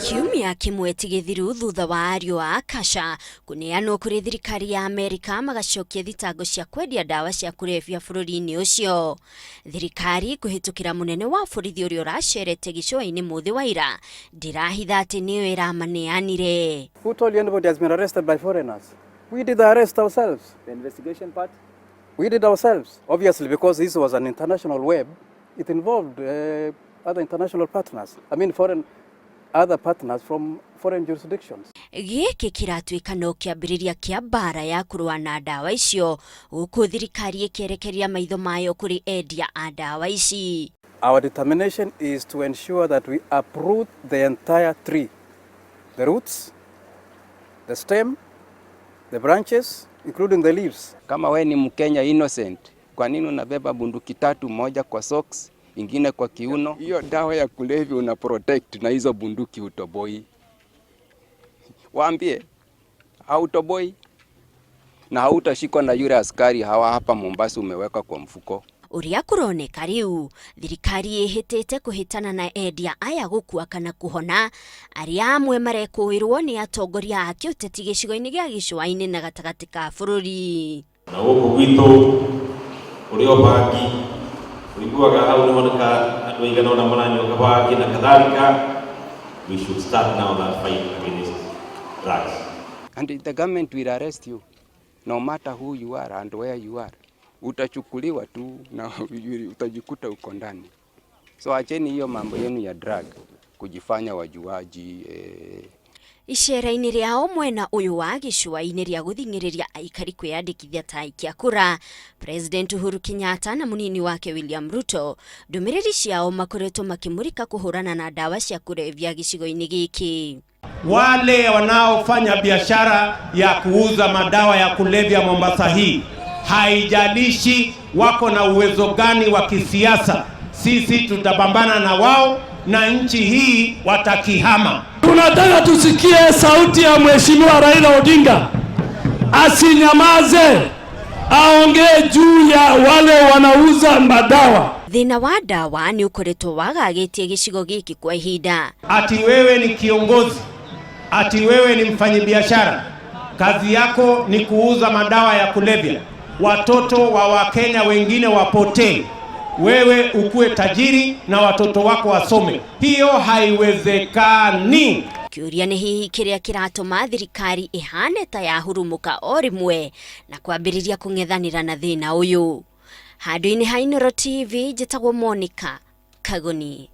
Kiumia kĩmwe ti gĩthiru thutha wa ariũ a Akasha kũneanwo kũrĩ thirikari ya Amerika magacokia thitango cia kwendia ndawa cia kũrebia bũrũri-inĩ ũcio. Thirikari kũhĩtũkĩra mũnene wa borithi ũrĩa ũracerete gĩcũa-inĩ mũthĩ wa ira ndĩrahitha atĩ nĩyo ĩramaneanire. Who told you anybody has been arrested by foreigners? We did the arrest ourselves. The investigation part? We did ourselves. Obviously, because this was an international web, it involved other international partners. I mean, foreign other partners from foreign jurisdictions. Gĩkĩ kĩratuĩka no kĩambĩrĩria kĩa mbara ya kũrũa na ndawa icio gũkũ thirikari ĩkĩerekeria maitho mayo kũrĩ endia a ndawa ici. Our determination is to ensure that we uproot the entire tree, the roots, the stem, the branches, including the leaves. Kama we ni Mkenya innocent, kwa nini unabeba bunduki tatu, moja kwa socks, ingine kwa kiuno? Hiyo dawa ya kulevya una protect na hizo bunduki utoboi. Waambie hautoboi na hautashikwa na yule askari hawa hapa Mombasa umeweka kwa mfuko. Ũrĩa kũroneka rĩu thirikari ĩhĩtĩte kũhĩtana na endia aya gũkua kana kũhona arĩa amwe marekũĩrwo nĩ atongoria a kĩũteti gĩcigo-inĩ gĩa gĩcũa-inĩ na gatagatĩ ka bũrũri. Na gũkũ gwitũ kũrĩ o bangi ũiguaga hau nĩhoneka andũ aigana ũna maranyua kabangi na kadhalika. We should start now that fight against drugs. And the government will arrest you no matter who you are and where you are. Utachukuliwa tu na utajikuta uko ndani. So acheni hiyo mambo yenu ya drug, kujifanya wajuaji. Icera-inĩ rĩao mwena ũyũ wa gĩcũa-inĩ rĩa gũthing'ĩrĩria aikari kwĩyandĩkithia ta aikia kura, President Uhuru Kenyatta na mũnini wake William Ruto ndũmĩrĩri ciao makoretwo makĩmũrĩka kũhũrana na ndawa cia kũrebia gĩcigo-inĩ gĩkĩ. Wale wanaofanya biashara ya kuuza madawa ya kulevya Mombasa hii, haijalishi wako na uwezo gani wa kisiasa, sisi tutapambana na wao na nchi hii watakihama. Tunataka tusikie sauti ya Mheshimiwa Raila Odinga, asinyamaze, aongee juu ya wale wanauza madawa. Thĩna wa ndawa nĩ ũkoretwo wagagĩtie gĩcigo gĩkĩ kwa ihinda. Ati wewe ni kiongozi, ati wewe ni mfanyibiashara, kazi yako ni kuuza madawa ya kulevya, watoto wa Wakenya wengine wapotee, wewe ukuwe tajiri na watoto wako wasome. Hiyo haiwezekani. Kĩũria nĩ hihi kĩrĩa kĩratũma thirikari ĩhane ta yahurumũka o rĩmwe na kwambĩrĩria kũng'ethanĩra na thĩna ũyũ. Handũ-inĩ ha Inooro TV, njĩtagwo Monica Kagoni.